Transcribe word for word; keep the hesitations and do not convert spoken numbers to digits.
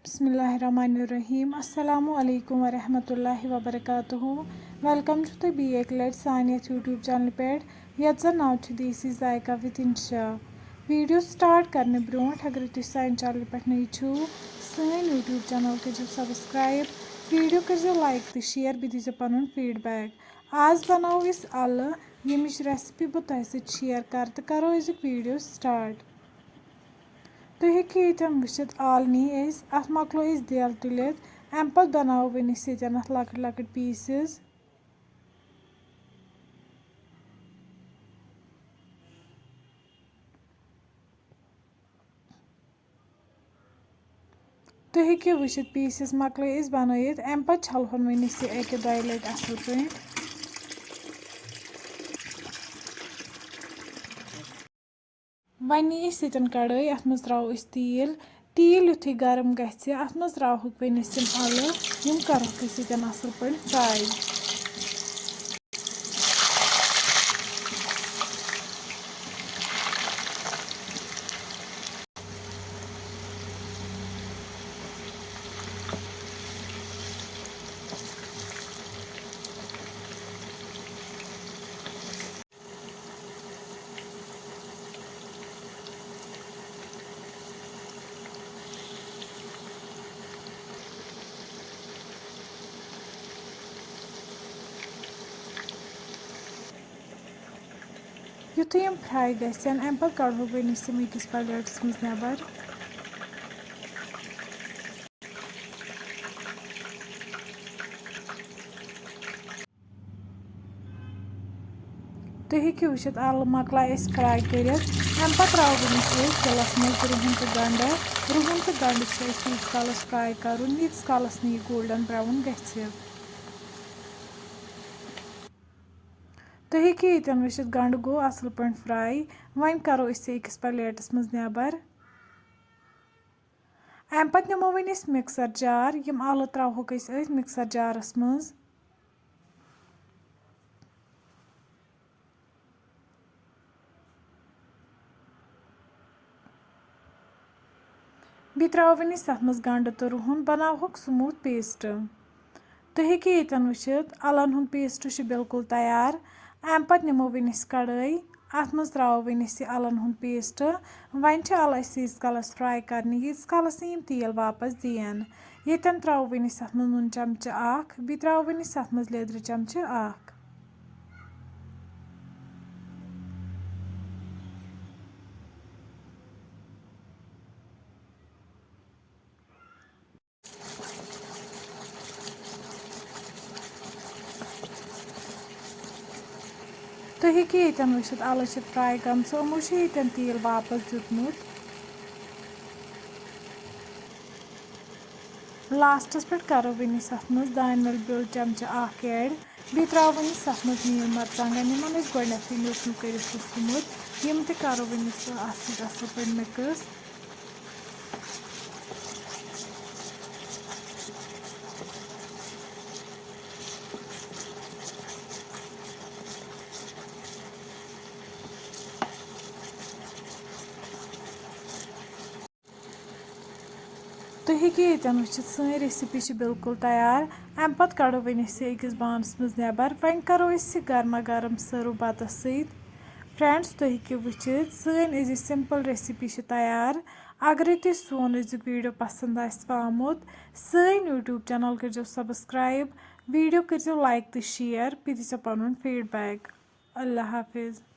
بسم اللہ الرحمن الرحیم۔ السلام علیکم ورحمۃ اللہ وبرکاتہ۔ ویلکم چھُو تۄہہِ بیٚیہِ اَکہِ لَٹہِ سانہِ یَتھ YouTube چینلہِ پٮ۪ٹھ، یَتھ زَن ناو چھُ دیسی ذائقہ with انشا۔ ویڈیو سٹارٹ کرنہٕ برونٛٹھ، اگر تُہۍ سانہِ چینلہِ پٮ۪ٹھ نٔے چھِو، سٲنۍ YouTube چینل کٔرزیٚو سبسکرائب، ویڈیو کٔرزیٚو لائک تہٕ شیئر، بیٚیہِ دیٖزیٚو پنُن فیڈ بیک۔ آز بناوو أسۍ اَلہٕ، ییٚمِچ ریسپی بہٕ تۄہہِ سۭتۍ شیئر کرٕ، تہٕ کرو أزیُک ویڈیو سٹارٹ۔ تُہۍ ہیٚکِو ییٚتٮ۪ن وٕچھِتھ، اَل نی اَسہِ، اَتھ مۄکلو أسۍ دٮ۪ل تُلِتھ۔ اَمہِ پَتہٕ بَناوو وۄنۍ أسۍ ییٚتٮ۪ن اَتھ لۄکٕٹۍ لۄکٕٹۍ پیٖسِز۔ تُہۍ ہیٚکِو وٕچھِتھ، پیٖسِز مۄکلٲے أسۍ بَنٲیِتھ۔ اَمہِ پَتہٕ چھَلہون وۄنۍ أسۍ یہِ اَکہِ دۄیہِ لَٹہِ اَصٕل پٲٹھۍ۔ وۄنۍ نی أسۍ ییٚتٮ۪ن کڑٲے، اَتھ منٛز ترٛاوو أسۍ تیٖل۔ تیٖل یُتھُے گرم گژھِ، اَتھ منٛز ترٛاوہوکھ وۄنۍ أسۍ یِم اَلہٕ، یِم کَرہوکھ أسۍ ییٚتٮ۪ن اَصٕل پٲٹھۍ فراے۔ یُتھُے یِم فراے گژھن، اَمہِ پَتہٕ کَڑہوکھ وۄنۍ أسۍ یِم أکِس پلیٹَس منٛز نٮ۪بر۔ تُہۍ ہیٚکِو وٕچھِتھ، اَلہٕ مۄکلایہِ اَسہِ فراے کٔرِتھ۔ اَمہِ پَتہٕ ترٛاوو وۄنۍ أسۍ تیٖلَس منٛز رُہُن تہٕ گَنٛڈٕ۔ رُہُن تہٕ گَنٛڈٕ چھِ أسۍ تیٖتِس کالَس فراے کَرُن، ییٖتِس کالَس نہٕ یہِ گولڈن براؤن گژھِ۔ تُہۍ ہیٚکِو ییٚتٮ۪ن وٕچھِتھ، گَنٛڈٕ گوٚو اَصٕل پٲٹھۍ فراے۔ وۄنۍ کَرو أسۍ یہِ أکِس پلیٹَس منٛز نٮ۪بر۔ اَمہِ پَتہٕ نِمو وۄنۍ أسۍ مِکسر جار، یِم اَلہٕ ترٛاوہوکھ أسۍ أتھۍ مِکسر جارَس منٛز۔ بیٚیہِ ترٛاوو وۄنۍ أسۍ تَتھ منٛز گَنٛڈٕ تہٕ رُہُن، بَناوہوکھ smooth paste۔ تُہۍ ہیٚکِو ییٚتٮ۪ن وٕچھِتھ، اَلَن ہُنٛد paste چھُ بالکل تیار۔ اَمہِ پَتہٕ نِمو وۄنۍ أسۍ کڑٲے، اَتھ منٛز ترٛاوو وۄنۍ أسۍ یہِ اَلَن ہُنٛد paste۔ وۄنۍ چھِ اَلہٕ اَسہِ ییٖتِس کالَس fry کَرنہِ، ییٖتِس کالَس نہٕ یِم تیٖل واپَس دِیَن۔ ییٚتٮ۪ن ترٛاوو وۄنۍ أسۍ اَتھ منٛز نُن چمچہٕ اَکھ، بیٚیہِ ترٛاوو وۄنۍ أسۍ اَتھ منٛز لیٚدرِ چمچہٕ اَکھ۔ تُہۍ ہیٚکِو ییٚتٮ۪ن وٕچھِتھ، اَلہٕ چھِ fry گٔمژٕ، یِمو چھُ ییٚتٮ۪ن تیٖل واپَس دیُتمُت۔ لاسٹَس پٮ۪ٹھ کَرو وۄنۍ أسۍ اَتھ منٛز دانہِ وَل بیوٚل چمچہٕ اَکھ add۔ بیٚیہِ ترٛاوو وۄنۍ أسۍ اَتھ منٛز نیٖل مَرژٕوانٛگَن، یِمَن أسۍ گۄڈٕنٮ۪تھٕے نیُک نیُک کٔرِتھ چھُ تھوٚمُت۔ یِم تہِ کَرو وۄنۍ أسۍ اَتھ سۭتۍ اَصٕل پٲٹھۍ mix۔ تُہۍ ہیٚکِو ییٚتٮ۪ن وٕچھِتھ، سٲنۍ recipe چھِ بالکل تیار۔ اَمہِ پَتہٕ کَڑو وۄنۍ أسۍ یہِ أکِس بانَس منٛز نٮ۪بَر۔ وۄنۍ کَرو أسۍ یہِ گرما گرم serve بَتَس سۭتۍ۔ Friends، تُہۍ ہیٚکِو وٕچھِتھ، سٲنۍ أزِچ simple recipe چھِ تیار۔ اگرے تۄہہِ سون أزیُک video پسنٛد آسہِ آمُت، سٲنۍ YouTube channel کٔرۍزیو subscribe، video کٔرۍزیو like تہٕ share، بیٚیہِ دیٖزیو پنُن feedback۔ اللہ حافظ۔